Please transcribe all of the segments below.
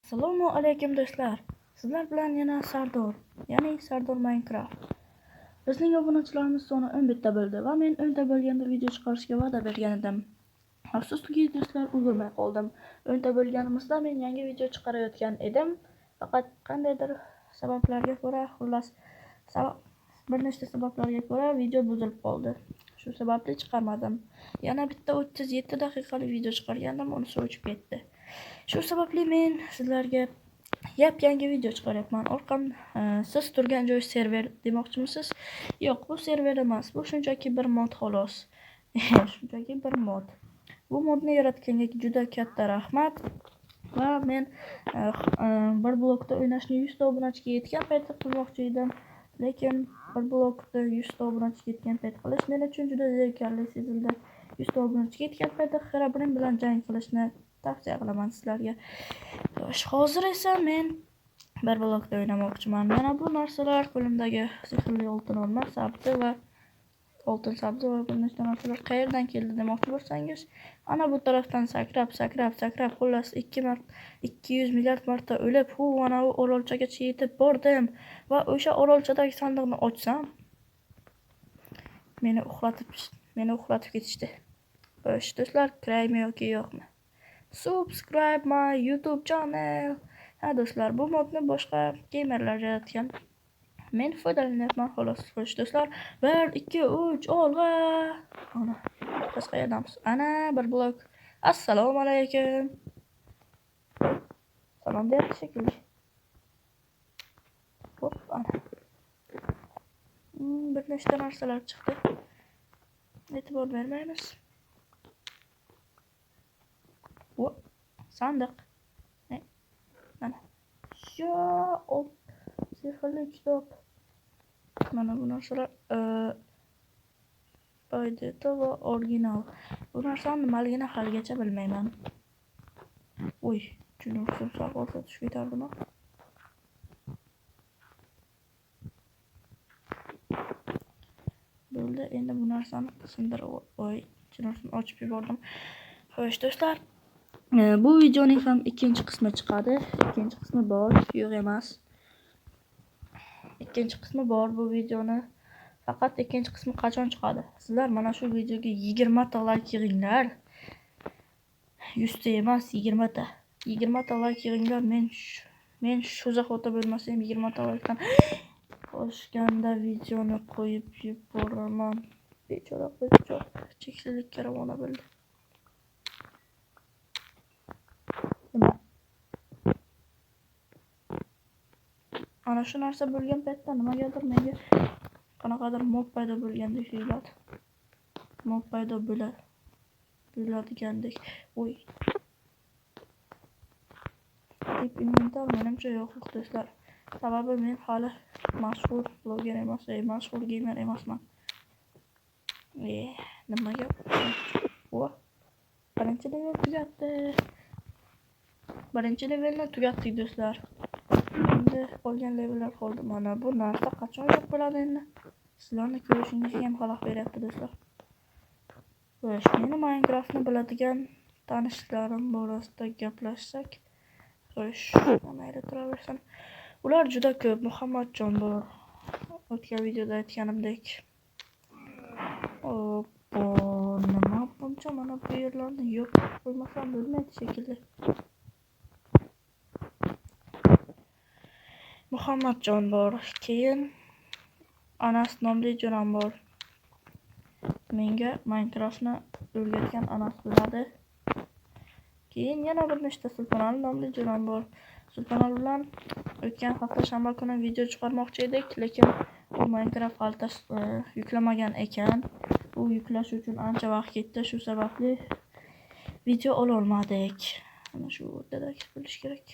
Assalomu alaykum do'stlar. Sizlar bilan yana Sardor, ya'ni Sardor Minecraft. Bizning obunachilarimiz soni 11 ta bo'ldi va men 10 ta bo'lganda video chiqarishga va'da bergan edim. Afsuski do'stlar, ulgurmay qoldim. 10 ta bo'lganimizda men yangi video chiqarayotgan edim. Faqat qandaydir sabablarga ko'ra, xullas, bir nechta sabablarga ko'ra video buzilib qoldi. Shu sababli chiqarmadim. Yana bitta 37 daqiqalik video chiqargandim, unisi o'chib ketdi. Shu sababli men sizlarga yap-yangi video chiqaryapman. Orqam siz turgan joy server demoqchimisiz? Yo'q, bu server emas. Bu shunchaki bir mod xolos. Shunchaki bir mod. Bu modni yaratganga juda katta rahmat. Va men bir blokda o'ynashni 100 ta obunachiga yetgan paytda qilmoqchi edim. Lekin bir blokda 100 ta obunachiga yetgan payt qilish men uchun juda zerikarli sezildi. 100 ta obunachiga yetgan paytda Herobrine bilan jang qilishni tavsiya qilaman sizlarga. Xo'sh, hozir esa men bir blokda o'ynamoqchiman. Mana bu narsalar qo'limdagi sehrli oltin olma, sabzi va oltin sabzi va bir nechta narsalar qayerdan keldi demoqchi bo'lsangiz, ana bu tarafdan sakrab, sakrab, sakrab, xullas 200 milliard marta o'lib, hu ana u orolchagacha yetib bordim va o'sha orolchadagi sandiqni ochsam, meni uxlatib ketishdi. Xo'sh, do'stlar, kiraymi yoki yo'qmi? Subscribe my YouTube channel. Ha do'stlar, bu modni boshqa gamerlar yaratgan. Men foydalanyapman xolos. Xo'sh do'stlar, 1 2 3 olg'a. Ana, biz qayerdamiz? Ana bir blok. Assalomu alaykum. Salom deyapti shekilli. Hop, ana. Bir nechta narsalar chiqdi. E'tibor bermaymiz. Sandiq. Mana. Yo, sehrli kitob. Mana bu narsalar Baydeta va original. Bu narsani nimaligini haligacha bilmayman. Uy, tushunursin, sal qolsa tushib ketardimi? Bo'ldi, endi bu narsani sindirib, oy, tushunursin, ochib yubordim. Xo'sh, do'stlar, bu videoning ham ikkinchi qismi chiqadi. Ikkinchi qismi bor, yo'q emas. Ikkinchi qismi bor bu videoni. Faqat ikkinchi qismi qachon chiqadi? Sizlar mana shu videoga 20 ta like yig'inglar. 100 ta emas, 20 ta. 20 ta like yig'inglar. Men shu zahoti bo'lmasa ham 20 ta likedan oshganda videoni qo'yib yuboraman. Bechora qizchoq cheksizlikka ravona bo'ldi. Ana shu narsa bo'lgan paytda nimagadir menga qanaqadir mob paydo bo'lgandek tuyuladi. Mob paydo bo'ladigandek. Oy. Tip inventar menimcha yo'q do'stlar. Sababi men hali mashhur bloger emas, mashhur gamer emasman. Nimaga? O. Birinchi level tugatdi. Birinchi levelni tugatdik do'stlar. Endi qolgan levellar qoldi. Mana bu narsa qachon yo'q bo'ladi endi? Sizlarni ko'rishingizga ham xalaq beryapti do'stlar. Xo'sh, meni Minecraftni biladigan tanishlarim borasida gaplashsak, xo'sh, mayli turaversin. Ular juda ko'p. Muhammadjon bor. O'tgan videoda aytganimdek. Hoppa, nima buncha mana bu yerlarni yo'q qo'ymasam bo'lmaydi shekilli. Muhammadjon bor, keyin Anas nomli jo'ram bor. Menga Minecraftni o'rgatgan Anas bo'ladi. Keyin yana bir nechta Sultonali nomli jo'ram bor. Sultonali bilan o'tgan hafta shanba kuni video chiqarmoqchi edik, lekin u Minecraft hali yuklamagan ekan. U yuklash uchun ancha vaqt ketdi, shu sababli video ola olmadik. Mana shu o'rtada bo'lish kerak.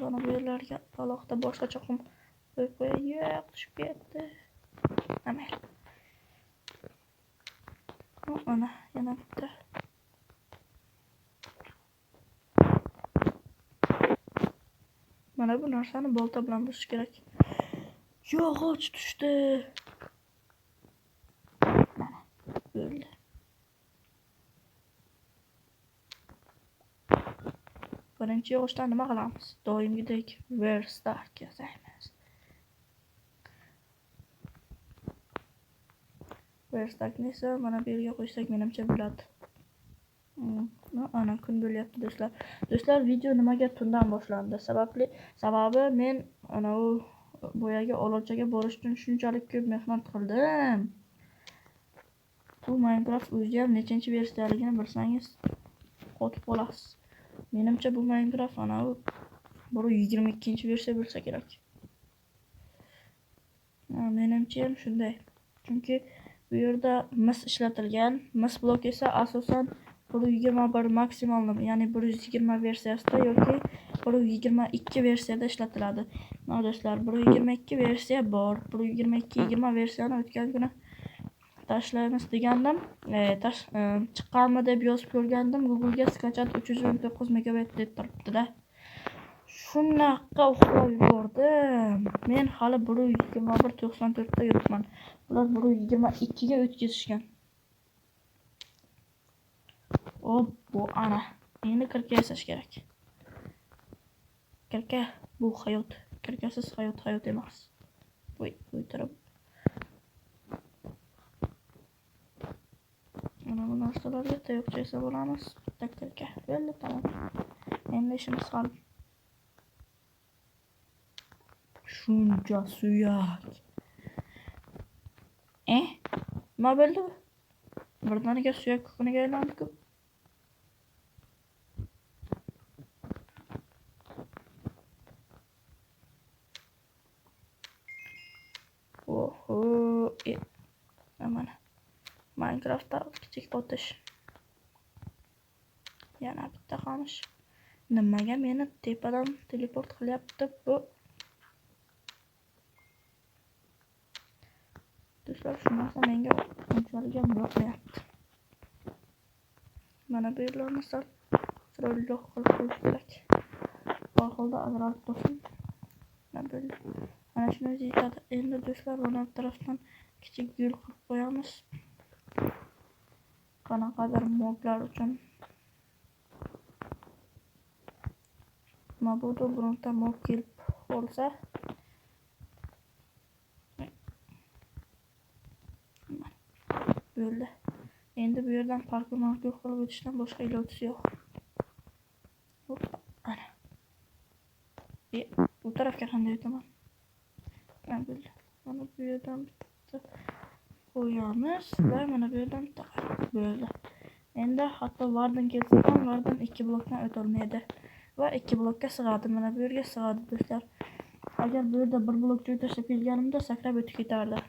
Mana bu yerlarga alohida boshqacha qum qo'yib qo'yay. Yo'q, tushib ketdi. Mayli. Mana yana bitta. Mana bu narsani bolta bilan buzish kerak. Yog'och tushdi. Mana bo'ldi. Birinchi yog'ochdan nima qilamiz? Doimgidek verstak yasaymiz. Verstakni esa mana bu yerga qo'ysak menimcha bo'ladi. Ana kun bo'lyapti do'stlar. Do'stlar, video nimaga tundan boshlandi? Sababi men ana u boyagi olovchaga borish uchun shunchalik ko'p mehnat qildim. Bu Minecraft o'zi ham nechinchi versiyaligini bilsangiz qotib qolasiz. Menimcha bu Minecraft ana u 122-versiya bo'lsa kerak. Menimcha ham shunday. Chunki bu yerda mis ishlatilgan. Mis blok esa asosan 121 maksimalni, ya'ni 120 versiyasida yoki 122 versiyada ishlatiladi. Mana do'stlar, 122 versiya bor. 122.20 versiyani o'tgan kuni tashlaymiz degandim. Chiqqanmi deb yozib ko'rgandim. Google'ga skachat 319 megabayt deb turibdi-da. Shunaqa uxlab yubordim. Men hali 121.94 da yuribman. Ular 122 ga o'tkazishgan. Hop, bu ana. Endi kirka yasash kerak. Kirka bu hayot. Kirkasiz hayot hayot emas. Voy, o'ytirib. Mana bu narsalarga tayoqcha yasab olamiz. Bitta kirka. Bo'ldi, tamom. Endi ishimiz hal. Shuncha suyak. Nima bo'ldi bu? Birdaniga suyak kukuniga aylandi-ku. Oho, mana Minecraftda kichik otish. Yana bitta qamish. Nimaga meni tepadan teleport qilyapti bu? Do'stlar, shu narsa menga unchalik ham yoqmayapti. Mana bu yerlarni sal chiroyliroq qilib qo'yish kerak. Bor holda ajralib tursin. Mana bo'ldi. Mana shuni o'zi yetadi. Endi do'stlar, mana bu tarafdan kichik yo'l qilib qo'yamiz. Qanaqadir moblar uchun. Mabodo bironta mob kelib qolsa, bo'ldi. Endi bu yerdan parkur markur qilib o'tishdan boshqa ilojisi yo'q. Hop, ana. Bu tarafga qanday o'taman? Mana bo'ldi. Mana bu yerdan bitta qo'yamiz va mana bu yerdan bitta qo'yamiz. Bo'ldi. Endi hatto vardan kelsa ham vardan 2 blokdan o'ta olmaydi va 2 blokka sig'adi. Mana bu yerga sig'adi do'stlar. Agar bu yerda bir blok joy tashlab kelganimda sakrab o'tib ketardi.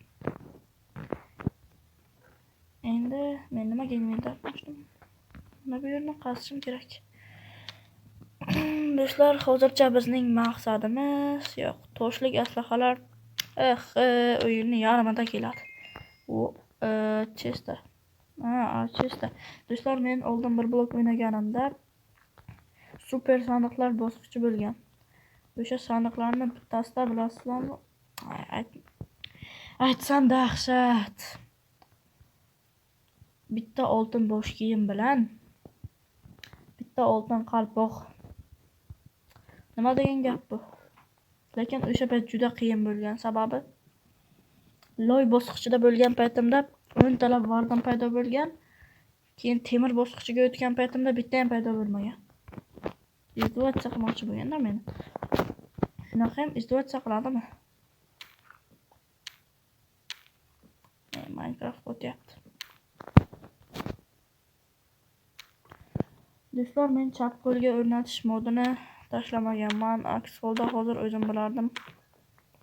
Endi men nimaga inventar qildim? Mana bu yerni qazishim kerak. Do'stlar, hozircha bizning maqsadimiz yo'q. Toshlik aslahalar o'yinni yarmida keladi. U chesta. Ha, chesta. Do'stlar, men oldin bir blok o'ynaganimda super sandiqlar bosqichi bo'lgan. O'sha sandiqlarni bittasida bilasizlarmi? Aytsam dahshat. Bitta oltin bosh kiyim bilan bitta oltin qalpoq. Nima degan gap bu? Lekin o'sha payt juda qiyin bo'lgan. Sababi loy bosqichida bo'lgan paytimda 10 talab vardan paydo bo'lgan. Keyin temir bosqichiga o'tgan paytimda bitta ham paydo bo'lmagan. Izdivotsiya qilmoqchi bo'lganda meni. Shunaqa ham izdivotsiya qiladimi? Minecraft o'tyapti. Do'stlar, men chap qo'lga o'rnatish modini tashlamaganman. Aks holda hozir o'zim bilardim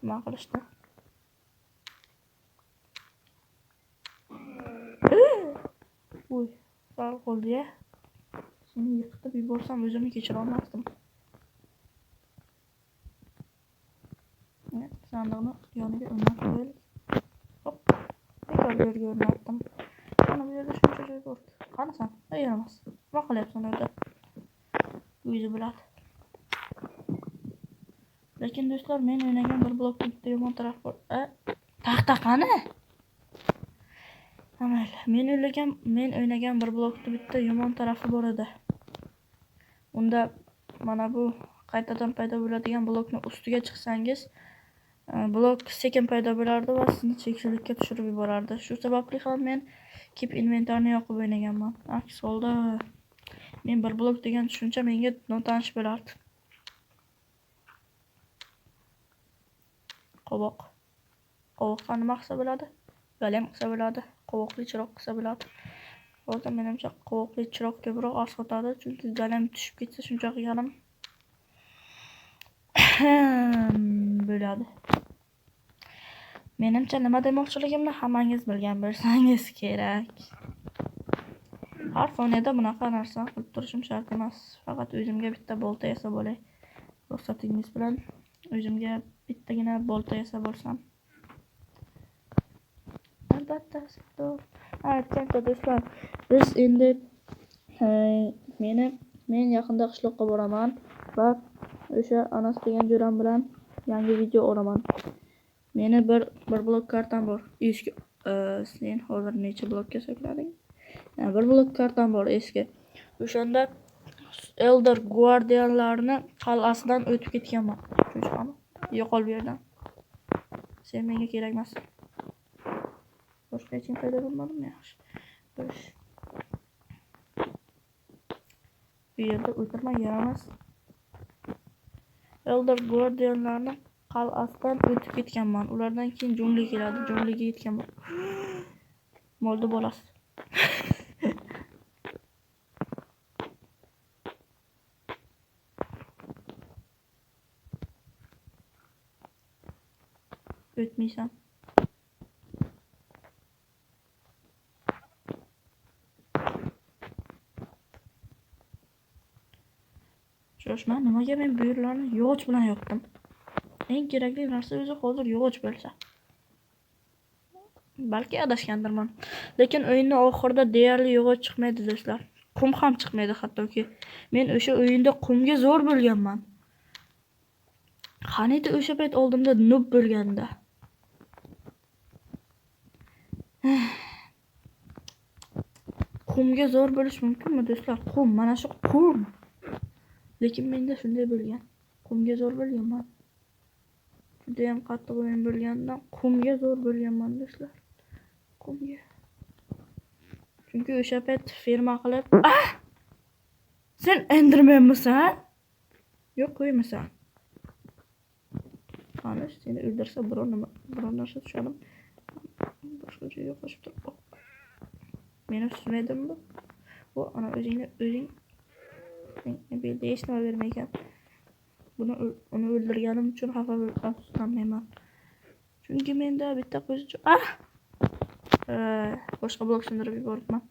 nima qilishni. Uy, sal qo'lga. Seni yiqitib yuborsam o'zimni kechira olmasdim. Evet, sandiqni yoniga o'rnatib qo'yaylik. Hop, bekor bu yerga o'rnatdim. Mana bu yerda shuncha joy bor. Qani sen? Ey, emas. Nima qilyapsan o'rda? O'zi biladi. Lekin do'stlar, men o'ynagan bir blokda bitta yomon taraf bor. Taxta qani? Amal, men o'ynagan bir blokda bitta yomon tarafi bor edi. Unda Mana bu qaytadan paydo bo'ladigan blokni ustiga chiqsangiz, blok sekin paydo bo'lardi va sizni cheksizlikka tushirib yuborardi. Shu sababli ham men keep inventarni yoqib o'ynaganman. Aks holda men bir blok degan tushuncha menga notanish bo'lardi. Qovoq. Qovoqqa nima qilsa bo'ladi? Golem qilsa bo'ladi, qovoqli chiroq qilsa bo'ladi. Hozir menimcha qovoqli chiroq ko'proq asqotadi, chunki golem tushib ketsa shuncha yarim bo'ladi. Menimcha nima demoqchiligimni hammangiz bilgan bo'lsangiz kerak. Har soniyada bunaqa narsa qilib turishim shart emas. Faqat o'zimga bitta bolta yasab olay. Ruxsatingiz bilan o'zimga bittagina bolta yasab olsam. Albatta, to'g'ri. Aytgancha do'stlar, biz endi men yaqinda qishloqqa boraman va o'sha Anas degan jo'ram bilan yangi video olaman. Meni bir blok kartam bor. Eski, sen hozir necha blokka saqlading? Bir blok kartam bor eski. O'shanda Elder Guardianlarni qal'asidan o'tib ketganman. Cho'chqani yo'qol bu yerdan. Sen menga kerak emassan. Boshqa hech kim paydo bo'lmadimi? Yaxshi. Bo'sh. Bu yerda o'tirma, yaramas. Elder Guardianlarni qal'asidan o'tib ketganman. Ulardan keyin jungli keladi. Jungliga yetganman. Moldi bolasi. O'tmaysan. Shoshma, nimaga men bu yerlarni yog'och bilan yopdim? Eng kerakli narsa o'zi hozir yog'och bo'lsa. Balki adashgandirman. Lekin o'yinning oxirida deyarli yog'och chiqmaydi do'stlar. Qum ham chiqmaydi hattoki. Men o'sha o'yinda qumga zo'r bo'lganman. Qaniydi o'sha payt oldimda noob bo'lganda. Qumga zo'r bo'lish mumkinmi do'stlar? Qum, mana shu qum. Lekin menda shunday bo'lgan. Qumga zo'r bo'lganman. Juda ham qattiq o'yin bo'lgandan qumga zo'r bo'lganman do'stlar. Qumga. Chunki o'sha payt ferma qilib, ah! Sen Endermanmisan? Yo'q, qo'ymasan. Qani, seni o'ldirsa biron narsa tushadim. Boshqa joyga qochib tur. Meni tutmaydimi bu? Bu ana o'zingni o'zing belda hech nima bermaykan. Buni uni o'ldirganim uchun xafa afsuslanmayman. Chunki menda bitta qo'zicha, ah! Boshqa blok sindirib yuboribman.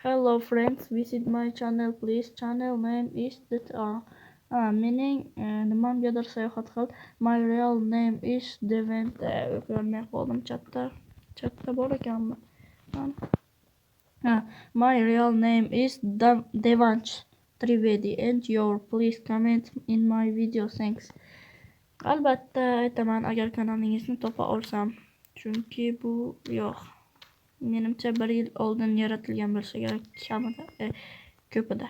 Hello friends, visit my channel please. Channel name is DTA. Mening nimamgadir sayohat qil. My real name is Devent. O'qiyolmay qoldim chatda. Chatda bor ekanmi? My real name is Devanch Trivedi and your please comment in my video, thanks. Albatta aytaman agar kanalingizni topa olsam, chunki bu yo'q. Menimcha 1 yil oldin yaratilgan bo'lsa kerak, kamida, ko'pida.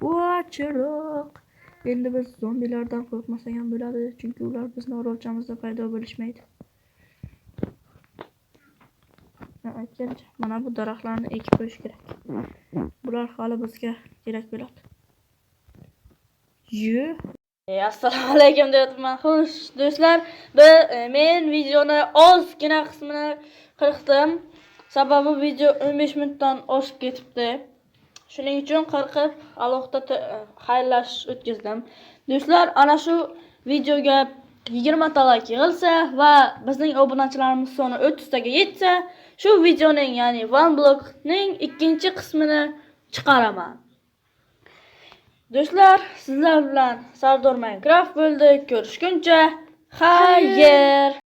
Va chiroq. Endi biz zombilardan qo'rqmasak ham bo'ladi, chunki ular bizni orolchamizda paydo bo'lishmaydi. Aytgancha, mana bu daraxtlarni ekib qo'yish kerak. Bular hali bizga kerak bo'ladi. Yu. Assalomu alaykum deyapman. Xo'sh, do'stlar, men videoni ozgina qismini qirqdim. Sababi video 15 minutdan oshib ketibdi. Shuning uchun qirqib alohida xayrlashish o'tkazdim. Do'stlar, ana shu videoga 20 ta like yig'ilsa va bizning obunachilarimiz soni 30 taga yetsa, shu videoning, ya'ni One Block'ning ikkinchi qismini chiqaraman. Do'stlar, sizlar bilan Sardor Minecraft bo'ldi. Ko'rishguncha xayr.